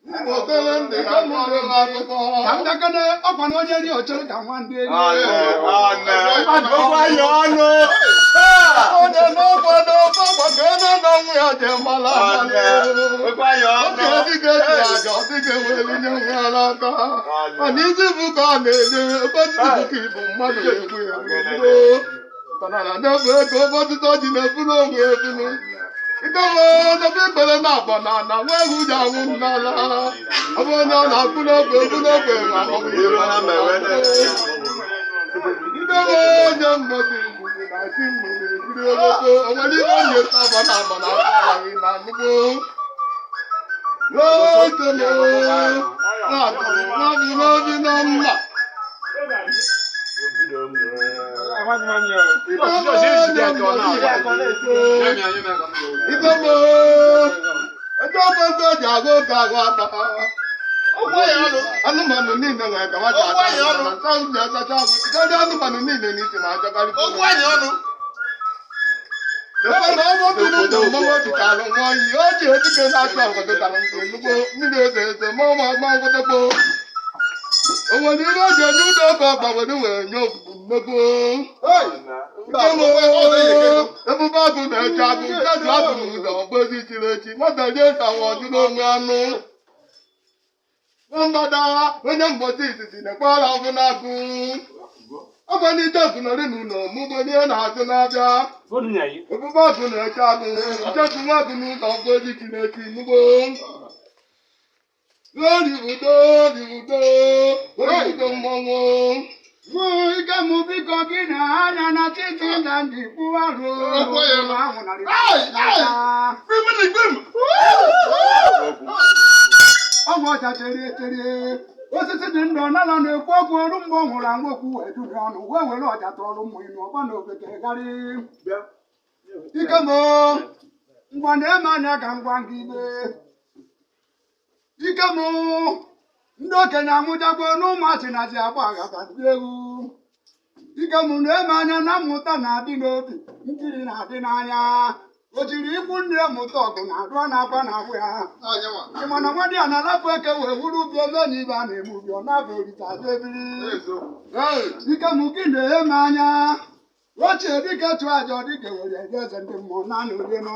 Ụmụ ndị ha mụrụ n'akụkọ. Ka m dakene ọkwa na onye ri ochere ka nwa ndị eri. Okwu anyị ọnụ. Onye n'ọkwa n'ọkwa gbakọ na nwa ya ji mara amalị. Okwu anyị ọnụ. Oge dịka eji aja ọ dịka ewere nye nwa ya n'aka. Mana isi bụ ka ọ na-enye ebe osisi bụ ka ibu mmadụ na-egbu ya egbu. Ọnara na-ebu ego ebe osisi ọjị na-eburu onwe ebulu. Ikewe n'ebe ikpere na-abọ na ana nwa ewu ji anwụ m n'ala. Ọ bụ onye ọ na-akpụ n'ogbe egbu n'ogbe ma ọ bụ ihe ndị nwe onye mmadụ igbugbu na chi mmiri ebiri ogbogo onwere ihe onye saba na agba na akparaghị na nnukwu n'obi na mma. Ndị ọgbọ ji agụ oge agụ ata anụmanụ niile nwere ka nwata ata nta ji achacha agụ karịa anụmanụ niile n'isi ma achakarị. Okwu anyị ọnụ. Lekwa na ọgbọ tụrụ ndụ mmanwụ dịkalụ nwa iyi o ji ezike na-achọ ọgọdọ tara nke nnukwu mmiri eze eze ma ọma ma ọgọdọgbo o nwere ihe o ji enye ụdọ ọkụ ọgba were were nye ogbugbu nnukwu. Ebube agụ na-eche agụ nkeji agụ na ụzọ ọgbọ ezi chiri echi nwata rie ka nwa ọjụ n'onwe anụ nwambada onye mgbọchi izizi na-ekpeara ọbụ na-agụ ọgwa n'ije ọgụnọrị na ụlọ mụgbo n'ihe na-azụ na-abịa. Ebube agụ na-eche agụ nchezu nwa agụ n'ụzọ ọgbọ ezi chiri echi mụgbo oribudo oribudo oribudo mmọnwụ. Ike mụ biko gị na anya na titi na ndị kwuwarụ ahụ narị. Ọgwụ ọcha chere echere osisi dị ndụ ọnala na-ekwu okwu ọrụ mgbe ọ nwụrụ anwụ okwu wee duhie ọnụ wee were ọja tọọrọ ụmụ inu ọgba na obetegharị. Ike m ngwa na-eme anya ka ngwa ngị ibe. Ike m ndị okenye anwụchakwa n'ụmụasị nazi agba agha ndị ewu. Ike m na-eme anya na mmụta na-adị n'obi nkiri na-adị n'anya o jiri ikwu nne mụta ọgụ na arụ na-agba n'ahụ ya. Ị ma na nwa dị a na-alapụ eke wee wuru ubi ebe na ibe a na-eme ubi ọ na-abụ orite azụ ebiri. Ike m gị na-eme anya ochie dike chụọ aja ọ dịka were eze ndị mmụọ naanị orie n'ọnụ.